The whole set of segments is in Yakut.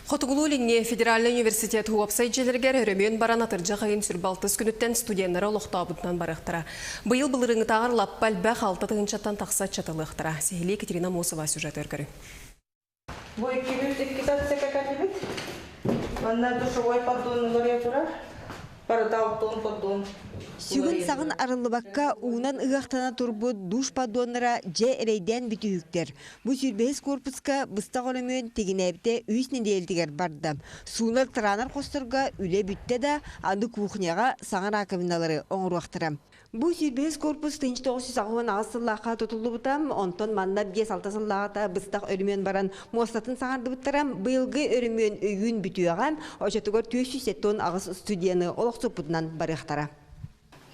Хотугулуу-Илиҥҥи федеральнай университет уопсай дьиэлэригэр өрөмүөн баран атырдьах ыйын сүрбалтыс күнүттэн студеннары олохтообутунан барыахтара. Быйыл былырыыҥҥытааҕар лаппа элбэх 6 тыһыынчаттан тахса ыччат ылыахтара. Сиһилии Екатерина Амосова сюжетыгар көрүҥ. Бу 202 отсека кэллибит. Манна душевой поддон уларыйа турар. Барыта алтон поддон. Сүгүн саҕын арыллыбакка уунан ыһыахтана турбут душ поддоннара дьэ эрэйдээн бүтүһүктэр. Бу 25 корпуска быстах өрөмүөн тигинээбитэ үс нэдиэлэтигэр барда. Суунар тараанар хосторго үлэ бүттэ да, аны кухняҕа саҥа раковиналары оҥоруохтара. Бу 25 корпус 1988 сыллаахха тутуллубута, онтон манна 5-6 сыллааҕыта быстах өрөмүөн баран муостатын саҥардыбыттара. Быйылгы өрөмүөн өйүүн бүтүөҕэ, оччотугар 478 студены олохсуппутунан барыахтара.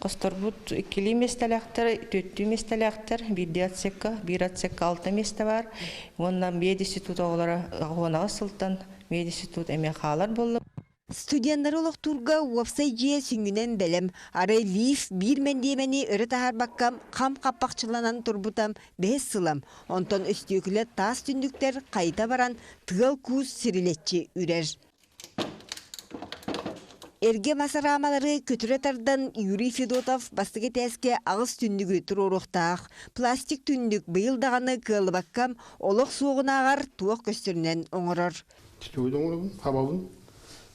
Хосторбут иккилии миэстэлээхтэр, түөртүү миэстэлээхтэр, биирдии отсекка, биир отсекка алта миэстэ баар. Уонна мединститут оҕолоро 18 сылтан мединститут эмиэ хаалар буолла. Студеннары олохтуурга уопсай дьиэ сүнньүнэн бэлэм. Арай лифт биир мэндиэмэни өрө таһаарбакка хам хаппахчыланан турбута бэһис сыла. Онтон өстүөкүлэ таас түннүктэр хайыта баран тыал-куус сирилэччи үрэр. Эргэ мас араамалары көтүрэ тардан Юрий Федотов бастакы этээскэ аҕыс түннүгү туруоруохтаах. Пластик түннүк быйыл даҕаны кыаллыбакка олох суоҕунааҕар туох көстөрүнэн оҥорор. Түтүгү оҥоробун, хабабын.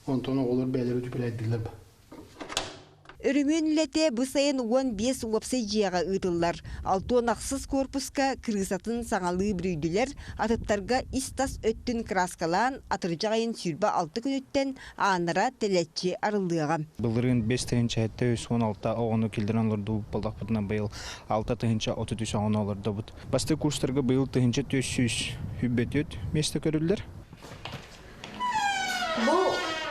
Онтон оҕолор бэйэлэрэ үтүпэлэйдилэр. Өрөмүөн үлэтэ бу сайын 15 уопсай дьиэҕэ ыытыллар. 66 корпуска крысатын саҥалыы бүрүйдүлэр, атыттарга ис-тас өттүн кырааскалаан, атырдьах ыйын 26 күнүттэн ааннара тэлэччи арыллыаҕа. Былырыын 5736 оҕону киллэрэн олордубут буоллахпытына, быйыл 6033 оҕону олордобут. Бастакы курстарга быйыл 1424 миэстэ көрүллэр. Бу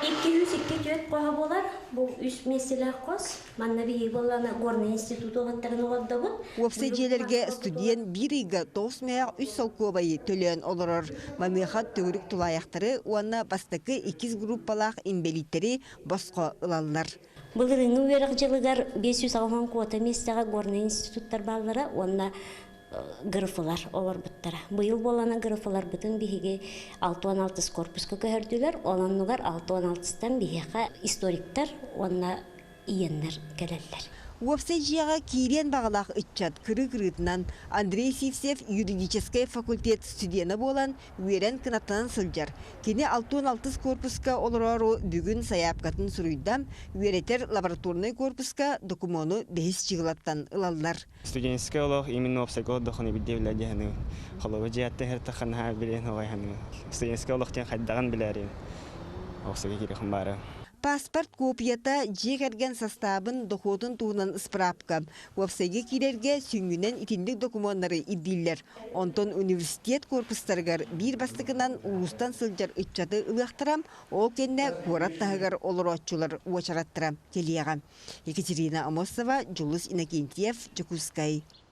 202 түөрт хоһо буолар. Бу үс миэстэлээх хос. Манна биһиги буоллаҕына Горнай институт уолаттарын олордобут. Уопсай дьиэлэргэ студент биир ыйга 9 мөһөөх 3 солкуобайы төлөөн олорор. Маныаха төгүрүк тулаайахтары уонна бастакы иккис группалаах инбэлииттэри босхо ылаллар. Былырыыҥҥы үөрэх дьылыгар 580 квота миэстэҕэ Горнай институттар бааллара уонна ГРФлар олорбуттара. Быйыл буолана ГРФларбытын биһиги 66 корпуска көһөрдүлэр. Оннугар 66-тан биһиэхэ историктар уонна иеннэр кэлэллэр. Уопсай дьиэҕэ киириэн баҕалаах ыччат кырыы-кырыытынан. Андрей Сивцев юридическай факультет студена буолан үөрэн кынаттанан сылдьар. Кини 66 корпуска олороору бүгүн сайаапкатын суруйда, үөрэтэр лабораторнай корпуска докумуону бэһис чыгылаттан ылаллар. Студенческий олох именно уопсайга олордоххуна биирдэ билэр дии саныыбын. Холобур, дьиэттэн иһэртэххэ билиэн оҕой саныыбын. Студенческий олох диэн хайдаҕын билээри уопсайга киириэххин баара. Паспорт копията, дьиэ кэргэн састаабын, дохуотун туһунан справка. Уопсайга киирэргэ сүнньүнэн итинник докумуоннары ирдииллэр. Онтон университет корпустарыгар биир бастакынан улуустан сылдьар ыччаты ылыахтара, ол кэннэ куорат таһыгар олорооччулар уочараттара кэлиэҕэ. Екатерина Амосова, Дьулус Иннокентьев, Дьокуускай.